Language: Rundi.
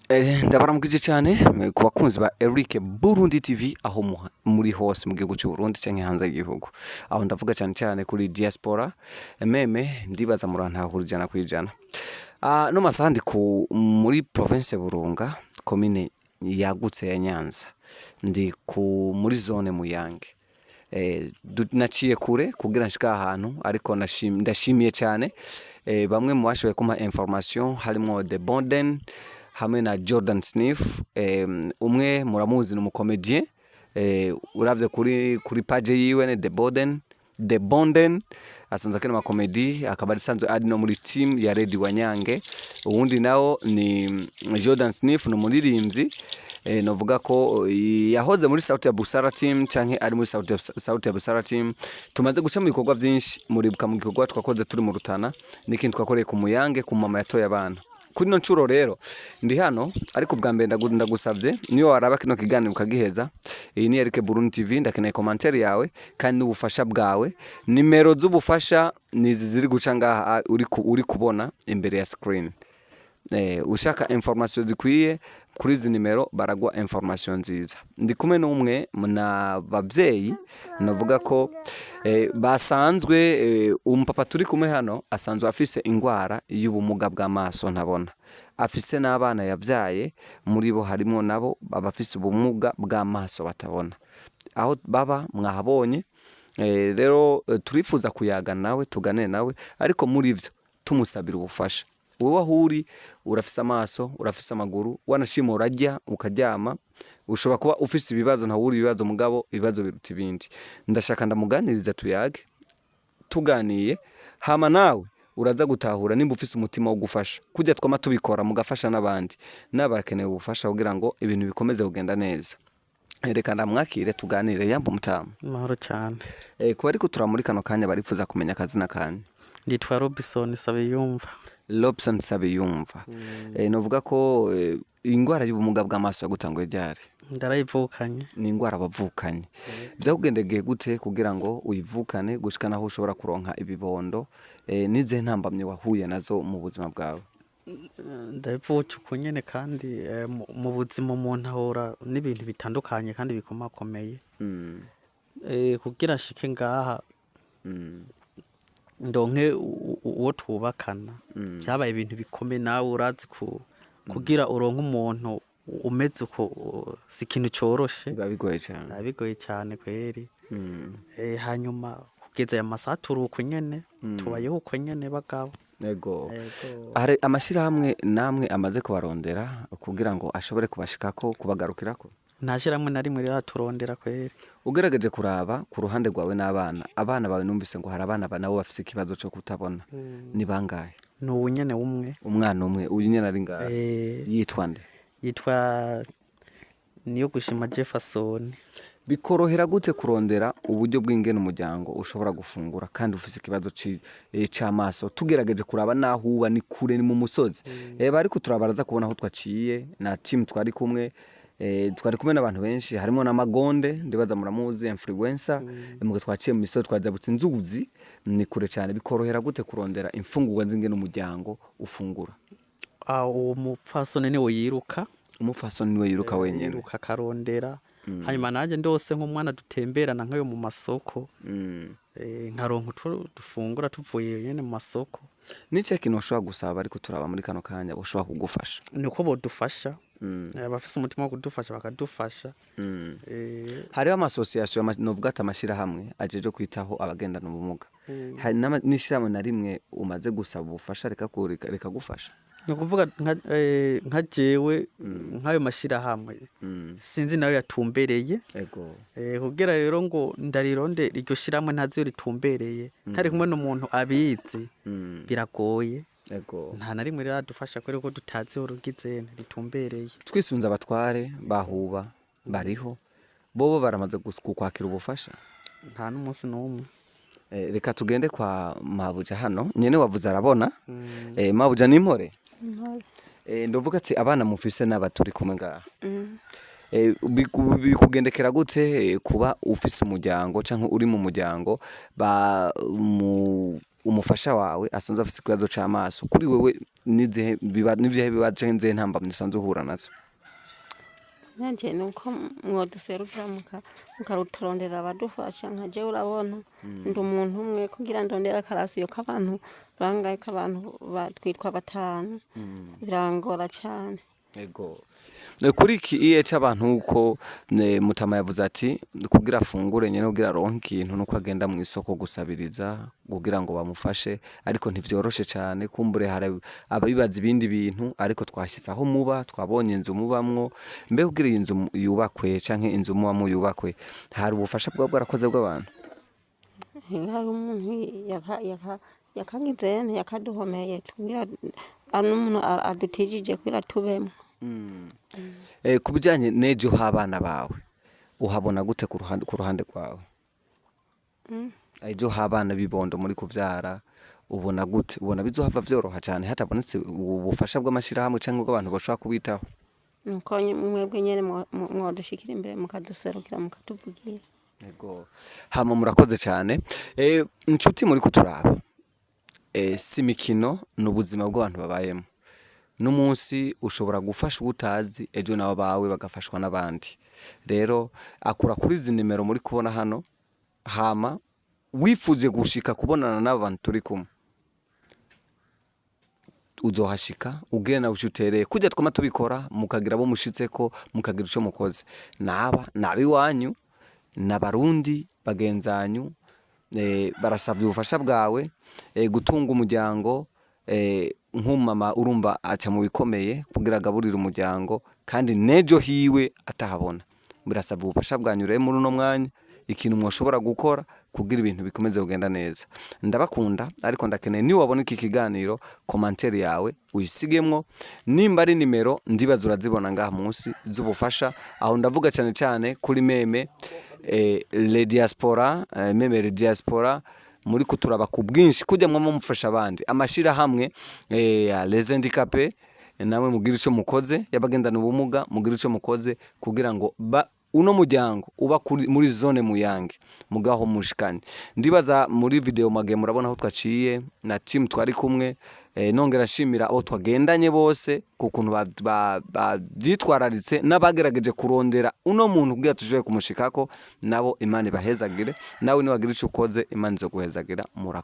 Ndabaramukije cyane ku bakunzi ba Eric Burundi TV aho muri hose mu gihugu cy'u Burundi canke hanze y'igihugu. Aho ndavuga cyane cyane kuri diaspora, même ndibaza murantahura 100%. No masaha ndi ku muri province Burunga, commune yagutse ya Nyanza. Ndi ku muri zone Muyange. Naciye kure kugira nshika ahantu, ariko ndashimiye cyane bamwe mu bashoboye kumpa information, harimo The Bonden hamwe na Jordan Sniff. Umwe muramuzi, ni umucomédien. Uravye kuri page yiwe ni The Boden, The Bonden, asanzwe akina amacomédie, akaba asanzwe ari no muri team ya Redi Wanyange. Uwundi nawo ni Jordan Sniff, ni umuririmbyi. Novuga ko yahoze muri Sauti ya Busara team canke ari muri Sauti ya Busara team. Tumaze guca mu bikorwa byinshi, muribuka mu gikorwa twakoze turi mu Rutana n'ikindi twakoreye ku Muyange ku mama yatoye abana. Kuri no ncuro rero ndi hano, ariko ubwa mbere ndagusavye, niyo waraba kino kiganiro ukagiheza, iyi ni Eric Burundi TV, ndakeneye commentaire yawe kandi n'ubufasha bwawe. Nimero z'ubufasha ni izi ziri guca ngaha, uri kubona imbere ya screen. Ushaka information zikwiye kuri izi nimero baragwa information nziza. Ndi kumwe n'umwe na bavyeyi, navuga ko basanzwe, umupapa turi kumwe hano asanzwe afise ingwara y'ubumuga bw'amaso, ntabona. Afise n'abana yavyaye, muri bo harimo nabo abafise ubumuga bw'amaso batabona. Aho baba mwahabonye. Rero turifuza kuyaga nawe, tuganire nawe, ariko muri vyo tumusabira ubufasha. Wowe aho uri urafise amaso, urafise amaguru, wanashima urarya ukaryama, ushobora kuba ufise ibibazo, ntawuri ibibazo, mugabo ibibazo biruta ibindi. Ndashaka ndamuganiriza, tuyage, tuganiye hama nawe uraza gutahura nimba ufise umutima wo gufasha kujya twama tubikora mugafasha n'abandi n'abarakeneye ubufasha kugira ngo ibintu bikomeze kugenda neza. Reka ndamwakire tuganire. Yamba umutamu. Mahoro cyane. Kuba ariko turamuri kano kanya barifuza kumenya akazina kanyu. Nditwa Robinson Sabiyumva. Robson Sabiyumva. Novuga ko ingwara y'ubumuga bw'amaso yagutanguye ryari? Ndarayivukanye. Ni ingwara bavukanye. Vyakugendegeye gute kugira ngo uyivukane gushika naho ushobora kuronka ibibondo? Nize ntambamye wahuye nazo mu buzima bwawe? Ndayivuka uko nyene, kandi mu buzima umuntu ahura n'ibintu bitandukanye kandi bikomakomeye. Kugira nshike ngaha, ndonke uwo twubakana, byabaye ibintu bikomeye. Nawe urazi ku kugira uronke umuntu umeze uko si ikintu coroshe. Biba bigoye cyane. Biba bigoye cyane kweri. Hanyuma kugeza aya masaha turi uko nyene, tubayeho uko nyene bagabo. Yego. Yego. Hari amashirahamwe namwe amaze kubarondera kugira ngo ashobore kubashikako, kubagarukirako? Nta shirahamwe na rimwe riraturondera kweri. Ugerageje kuraba ku ruhande rwawe n'abana, abana bawe, numvise ngo hari abana nabo bafise ikibazo cyo kutabona, ni bangahe? Ni uwu nyene umwe. Umwana umwe, uyu nyene ari ngaha? Eh. Yitwa nde? Yitwa Niyo Gushima Jefferson. Bikorohera gute kurondera uburyo bw'ingene umuryango ushobora gufungura kandi ufise ikibazo c'amaso? Tugerageje kuraba naho uba ni kure, ni mu musozi. Bariko turabaraza kubona aho twaciye na team twari kumwe. Twari kumwe n'abantu benshi, harimo n'Amagonde, ndibaza muramuzi, influencer. Muga twaciye mu misozi, twajabutse inzuzi, ni kure cyane. Bikorohera gute kurondera imfungurwa z'ingene umuryango ufungura? Ah, uwo mupfasoni niwe yiruka. Umupfasoni niwe yiruka wenyene? Yiruka akarondera, hanyuma nanjye ndose nk'umwana dutemberana nk'ayo mu masoko, nkaronka utwo dufungura tuvuye nyene mu masoko. Ni ikihe kintu ushobora gusaba ariko turaba muri kano kanya ushobora kugufasha? Ni uko bodufasha. Abafise umutima wo kudufasha bakadufasha. Hariho amasosiyasiyo, novuga ati amashirahamwe ajejwe kwitaho abagendana ubumuga. Hari n'ishirahamwe na rimwe umaze gusaba ubufasha rikagufasha? Ni ukuvuga nka jewe nk'ayo mashirahamwe sinzi nayo yatumbereye. Kugira rero ngo ndarironde iryo shirahamwe ntazi iyo ritumbereye, ntari kumwe n'umuntu abizi, biragoye. Nta na rimwe riradufasha kubera ko tutazi aho rugizene ritumbereye. Twisunze abatware bahuba bariho, bobo baramaze kukwakira ubufasha? Nta n'umunsi n'umwe. Reka tugende kwa mabuja hano nyene, wavuze arabona. Mabuja, nimpore. Ndavuga ati abana mufise n'aba turi kumwe ngaha. Bikugendekera gute kuba ufise umuryango canke uri mu muryango ba mu Umufasha wawe asanzwe afise ikibazo c'amaso, kuri wewe nizihe nizihe bibazo canke nizihe ntambamyi usanzwe uhura nazo? Nanje nuko mwoduserukira mukaruturondera abadufasha. Nka jewe urabona ndi umuntu umwe, kugira ndondere akarasiyo k'abantu bangahe, k'abantu twitwa batanu, birangora cane. Ego. Kuri iki iye c'abantu uko Mutama yavuze ati kugira afungure nyene, kugira aronke ikintu, nuko agenda mu isoko gusabiriza kugira ngo bamufashe, ariko ntivyoroshe cane. Kumbure hari ababibaza ibindi bintu, ariko twashitse aho muba, twabonye inzu mubamwo. Mbe kugira iyi nzu yubakwe canke inzu mubamwo yubakwe, hari ubufasha bwa bwarakoze bw'abantu? Hari umuntu yakagize yakaduhomeye kugira n'umuntu adutijije kugira tubemwo. Ku bijanye n'ejo h'abana bawe, uhabona gute ku ruhande rwawe? Ejo h'abana bibondo muri kuvyara ubona gute? Ubona bizohava vyoroha cane hatabonetse ubufasha bw'amashirahamwe canke bw'abantu bashobora kubitaho? Nuko mwebwe nyene mwodushikira imbere, mukaduserukira, mukatuvugira. Ego. Hama murakoze cane. Inshuti muri kuturaba, si imikino, ni ubuzima bw'abantu babayemo. N'umunsi ushobora gufasha uwo utazi, ejo nabo bawe bagafashwa n'abandi. Rero akura kuri izi nimero muri kubona hano, hama wifuje gushika kubonana n'aba bantu turi kumwe, uzohashika ugenda nawe utereye kujya twama tubikora, mukagira abo mushitseko, mukagira ico mukoze. Naba nabiwanyu n'Abarundi bagenzanyu, barasavye ubufasha bwawe. Gutunga umuryango, nk'umama urumva aca mu bikomeye kugira agaburire umuryango, kandi nejo hiwe atahabona. Birasabwa ubufasha bwanyu rero muri uno mwanya, ikintu mwoshobora gukora kugira ibintu bikomeze kugenda neza. Ndabakunda, ariko ndakeneye niba wabona iki kiganiro, commentaire yawe uyisigemwo. Nimba ari nimero, ndibaza urazibona ngaha munsi z'ubufasha. Aho ndavuga cyane cyane kuri meme le diaspora, meme le diaspora muri kuturaba ku bwinshi, kujya mwama mufasha abandi, amashirahamwe les handicapés, namwe mugira ico mukoze, y'abagendana ubumuga mugira ico mukoze kugira ngo uno muryango uba muri zone Muyange mugaho mushikanye. Ndibaza muri video mwagiye murabona aho twaciye na team twari kumwe. Nongera nshimira abo twagendanye bose ku kuntu bavyitwararitse n'abagerageje kurondera uno muntu kugira tushobore kumushikako. Nabo Imana ibahezagire. Nawe niwagira ico ukoze, Imana izoguhezagira. Murakoze.